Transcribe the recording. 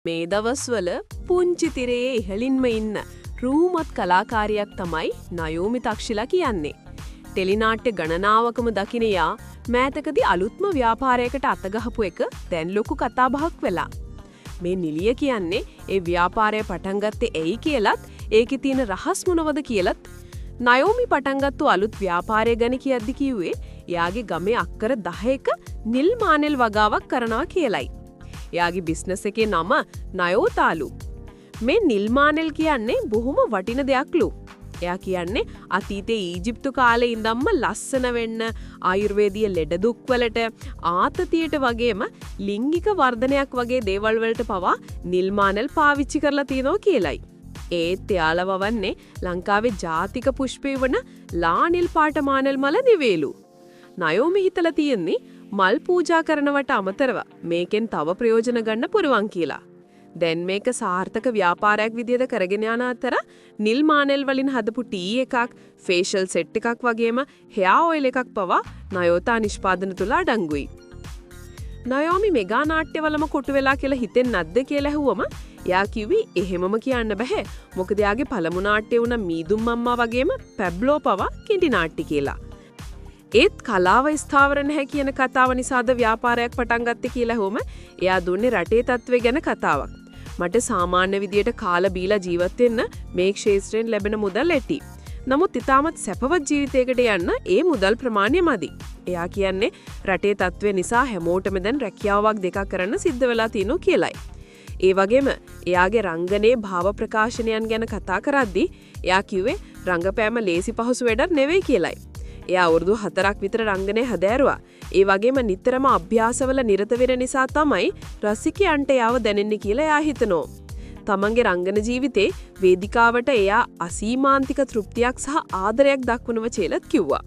මේ දවස්වල පුංචි තිරයේ ඉහළින්ම ඉන්න රූමත් කලාකාරියක් තමයි නයෝමි තක්ෂිලා කියන්නේ. ටෙලිනාට්‍ය ගණනාවකම දකින යා මෑතකදී අලුත්ම ව්‍යාපාරයකට අතගහපු එක දැන් ලොකු කතාබහක් වෙලා. මේ නිලිය කියන්නේ ඒ ව්‍යාපාරය පටන් ගත්තේ ඇයි කියලත් ඒකේ තියෙන රහස් මොනවද කියලත් නයෝමි පටන් ගත්තු අලුත් ව්‍යාපාරය ගැන කියද්දි කිව්වේ එයාගේ ගමේ අක්කර 10ක නිල් මානෙල් වගාවක් කරනවා කියලයි. එයාගේ බිස්නස් එකේ නම නයෝතාලු. මේ නිල් මානෙල් කියන්නේ බොහොම වටින දෙයක්ලු. එයා කියන්නේ අතීතයේ ඊජිප්තු කාලේ ඉඳන්ම ලස්සන වෙන්න, ආයුර්වේදීය ලෙඩ දුක් වලට, ආතතියට වගේම ලිංගික වර්ධනයක් වගේ දේවල් වලට පවා නිල් මානෙල් පාවිච්චි කරලා තියෙනවා කියලයි. ඒත් එයාලා වවන්නේ ලංකාවේ ජාතික පුෂ්පය වන ලා නිල් පාට මානෙල් මල නෙවෙයිලු. නයෝමි හිතලා තියෙන්නේ මල් පූජා කරනවට අමතරව මේකෙන් තව ප්‍රයෝජන ගන්න පුළුවන් කියලා. දැන් මේක සාර්ථක ව්‍යාපාරයක් විදිහට කරගෙන යන අතර නිල් මානෙල් වලින් හදපු ටී එකක්, ෆේෂල් සෙට් එකක් වගේම හෙයා ඔයිල් එකක් පවා නයෝතා නිෂ්පාදන තුල අඩංගුයි. නයෝමි මෙගා නාට්‍යවලම කොටු වෙලා කියලා හිතෙන්නේ නැද්ද කියලා ඇහුවම එයා කිව්වේ එහෙමම කියන්න බෑ. මොකද එයාගේ පළමු නාට්‍ය වුණ මීදුම් අම්මා වගේම පැබ්ලෝ පවා කෙටි නාට්‍ය කියලා. ඒත් කලාව ස්ථාවර නැහැ කියන කතාව නිසාද ව්‍යාපාරයක් පටන් ගත්තේ කියලා ඇහුවම එයා දුන්නේ රටේ තත්ත්වය ගැන කතාවක්. මට සාමාන්‍ය විදියට කාලා බීලා ජීවත් වෙන්න මේ ක්ෂේත්‍රයෙන් ලැබෙන මුදල් ඇති. නමුත් ඉතාමත් සැපවත් ජීවිතයකට යන්න ඒ මුදල් ප්‍රමාණය මදි. එයා කියන්නේ රටේ තත්ත්වය නිසා හැමෝටම දැන් රැකියාවක් දෙකක් කරන්න සිද්ධ වෙලා තියෙනවා කියලයි. ඒ වගේම එයාගේ රංගනයේ භාව ප්‍රකාශනයන් ගැන කතා කරද්දී එයා කිව්වේ රංගපෑම ලේසි පහසු වැඩක් නෙවෙයි කියලයි. එයා අවුරුදු 4ක් විතර රංගනය හදෑරුවා. ඒ වගේම නිතරම අභ්‍යාසවල නිරත වෙන නිසා තමයි රසිකයන්ට එයාව දැනෙන්නේ කියලා එයා හිතනවා. තමන්ගේ රංගන ජීවිතේ වේදිකාවට එයා අසීමාන්තික තෘප්තියක් සහ ආදරයක් දක්වනව කියලත් කිව්වා.